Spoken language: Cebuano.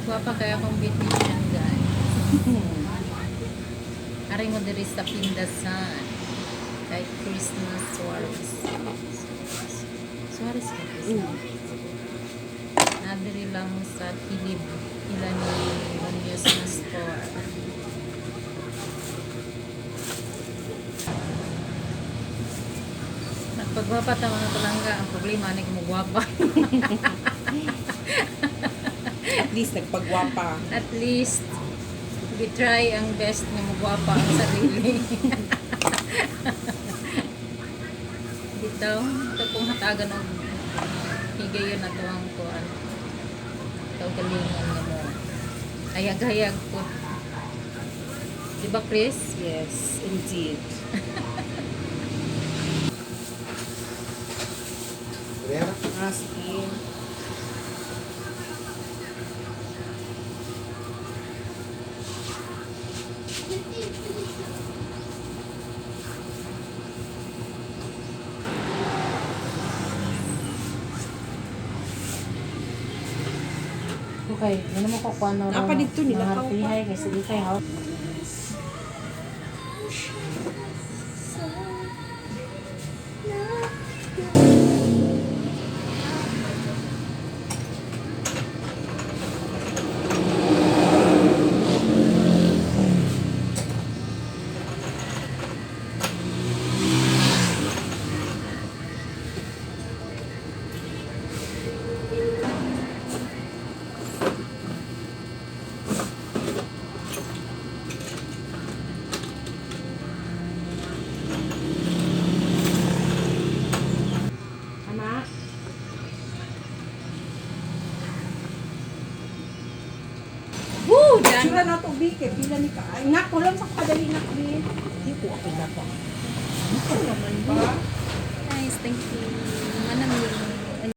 Gwapa kaya akong beautician, guys. Ari mo diri sa Pindasan. Kay Christmas Suarez. Suarez ba? Christmas? Nadiri lang sa kilid ila ni Munoz na store. Nagpagwapa ta mga palangga, ang problema ni kumugwapa. At least nagpagwapa. At least we try ang best nga mugwapa ang sarili. Bitaw, ito pong hatagan og higayon na tuwang kuan. Kaugalingon nga mo. Hayag-hayag po. Di ba, Chris? Yes, indeed. Ah, sige. Okay, ano mo ko kuan na Napa dito, nilakaw pa. Mga kay sige kay how. Anak. Woo! Dan! Sura na to, Bi. Kay pila ni ka. Ay, nak, walang sa kadali nak, Bi. Di ko ako napa. Ano naman ba? Guys, thank you.